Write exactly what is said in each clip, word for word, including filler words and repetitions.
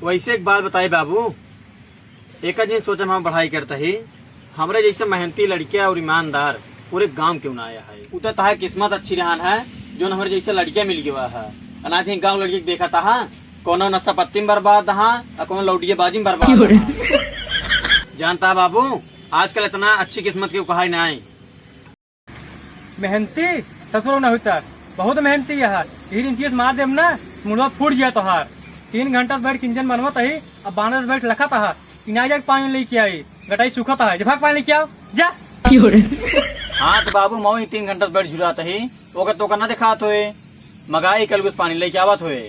वैसे एक बात बताई बाबू, एक दिन सोचम हम पढ़ाई करता ही, हमरे जैसे मेहनती लड़किया और ईमानदार पूरे गांव के उनाया है। उ तो तहार किस्मत अच्छी रहन है, जो हमरे जैसे लड़किया मिल गया है। अनाथ ही गांव लड़की के देखा तहा, कोनो नशा पत्ती में बर्बाद तहा, और कोनो लौटिया बाजी में बर्बाद क्यों रे? तहा। जानता बाबू, आजकल इतना अच्छी किस्मत के उपहार ना आई। मेहनती ससुर न होता, बहुत मेहनती है। यही दिन चीज मार देम ना, मुड़वा फूट गया तोहार। तीन घंटा से बैठ के इंजन बनवत ही, अब बानर से बैठ लखत है। इनाया जाके पानी लेके आई, गटाई सूखत है, जे भाग पानी लेके आओ, जा। क्यों रे? हाँ तो बाबू, मऊ ही तीन घंटा से बैठ झुरात ही, ओकर तोकर ना दिखात होए, मगाई कलगुस पानी लेके आवत होए।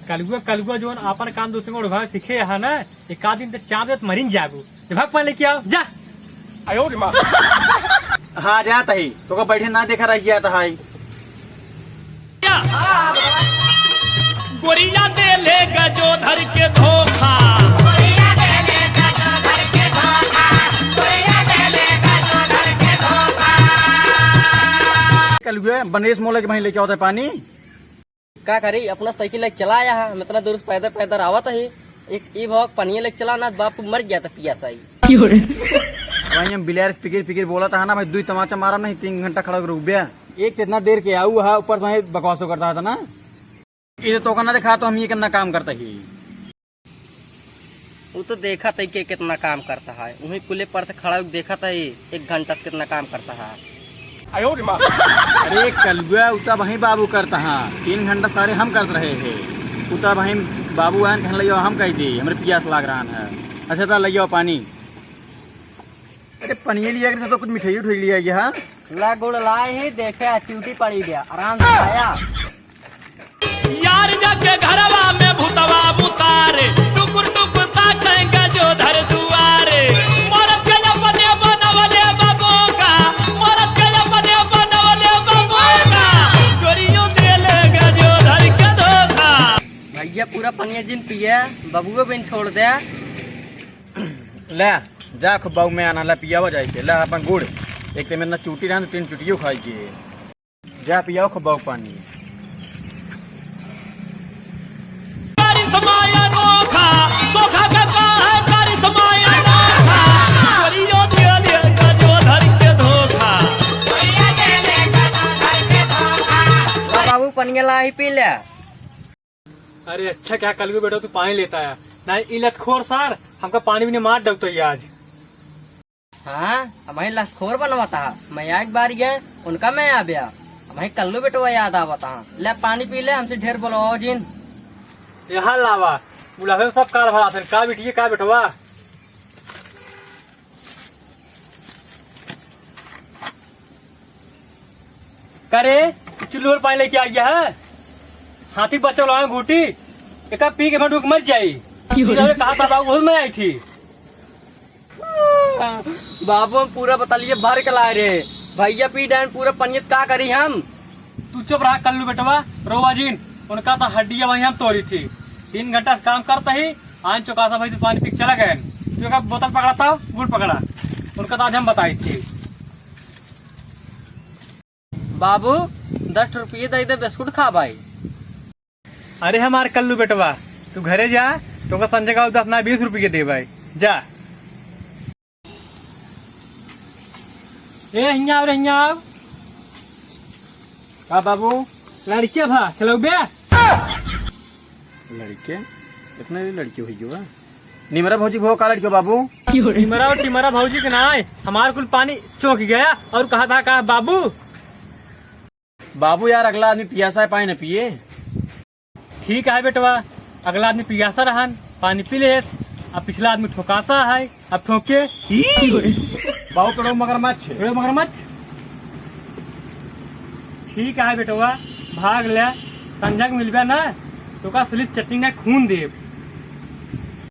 कलुआ, कलुआ जोन आपन काम दूसरे को उड़वा सीखे है ना, एक आध दिन तो चाप देत मरिन जाबू। जे भाग पानी लेके आओ, जा। आयो रे माँ। हाँ, जात ही। तोका बैठे ना देखा रह गया था, हाय। गोरिया दे ले गजो धर के धोखा। कलुआ, बनेश मोला के भाई लेके आवत है पानी। का करी, अपना साइकिल लेके चला आया है, हम इतना दूर से पैदल पैदल आवत ही। एक ई भाव पनिया लेके चला ना, बाप मर गया था पियासा ही। क्यों रे? भाई हम बिलार फिकिर फिकिर बोला था ना भाई, दुई तमाचा मारा नहीं, तीन घंटा खड़ा रुक गया। एक तो इतना देर के आऊ है, ऊपर से बकवासो करता था ना। ये तो तोका ना देखा तो हम ये कितना काम करता ही। उ तो देखत ही के कितना काम करता है, वहीं कुले पर से खड़ा होके देखत ही, एक घंटा से कितना काम करता है। आयो रे माँ। अरे कलुआ, उ तो वहीं बाबू करता है, तीन घंटा सारे हम करत रहे हैं। उ तो वहीं बाबू आन कहने लगे, हम कह दी, हमरे पियास लाग रहा है। अच्छा तो लइयो पानी। अरे पनिया लिया के तो कुछ मिठाई उठाई लिया ये, हाँ? ला गुड़ लाए ही, देखे आ चिउटी पड़ी गया, आराम से खाया। यार जाके घरवा में भूतवा उतारे, टुकुर टुकुर ताकेंगे जो धर दुआरे। मरद के अपने बनवले बबोका, मरद के अपने बनवले बबोका। गोरियों देले गजो धर के धोखा। भैया पूरा पनिया जिन पिए, बबुओ बिन छोड़ दे। ले, जा खूब बाऊ में आना, ले पियावा जाए के, ले अपन गुड़। एक ते में ना चूटी रहन, तीन चुटियो खाई के। जा पियाओ खूब बाऊ पानी। करिश्मा अनोखा, सोखा का का है करिश्मा अनोखा। बोलियो दिया दिया का जो धर के धोखा। बाबू पनिया ला ही पी ले। अरे अच्छा क्या कलुआ बेटा तू पानी लेता है, नहीं ई लतखोर सार हमका पानी भी नहीं मार डरता ही आज। हाँ, हमारी लतखोर बनवाता है, मैं आग बारी गए, उनका मैं आ गया। हमारी कल्लू बेटवा याद आवता है, ले पानी पी ले, हमसे ढेर बोलवाओ जिन। यहाँ लावा, बुलावे में सब काल भरा थे, का बिटिए का बेटवा। का रे, चुल्लू और पानी लेके आ गया है? हाथी बच्चा लाए घूटी, एका पी के मैं डूब मर जाई। क्यों? इधर कहा था बाबू, बहुत मैं आई थी। बाबू, हम पूरा बतलिए भर के लाए रहे। भैया पी डायन पूरा पनियत का करी हम? तू चुप रहा कल्लू बेटवा, रोवा जिन। उनका तो हड्डियां वहीं हम तोड़ी थी। तीन घंटा से काम करता ही, आन चौकासा भाई से पानी पी के चला गए। तू एक बोतल पकड़ा था, गुड़ पकड़ा। उनका तो आज हम बताई थी। बाबू, दस रुपये दे दे, बिस्कुट खा भाई। अरे हमार कल्लू बेटवा, तू घरे जा, तोका संजय का दस ना बीस रुपये दे भाई, जा। ए, हियाँ आओ रे, हियाँ आओ। का बाबू? लड़किया भा, खेलौबे? लड़के? इतना भी लड़के हुई गयो बा? निमरा भौजी भो का लड़के बाबू? निमरा और टिमरा भौजी के ना आए, हमार कुल पानी चौक गया और कहा था का बाबू? बाबू यार, अगला आदमी पियासा है, पानी न पिए। ठीक है बेटवा, अगला आदमी पियासा रहन, पानी पी ले, अब पिछला आदमी ठोकासा है, अब ठोके। ई! बाबू पेड़ो मगरमच्छ। पेड़ो मगरमच्छ? ठीक है बेटवा, भाग ले, संझा के मिलबे ना, तोका स्लिप चटनी ना खून देब।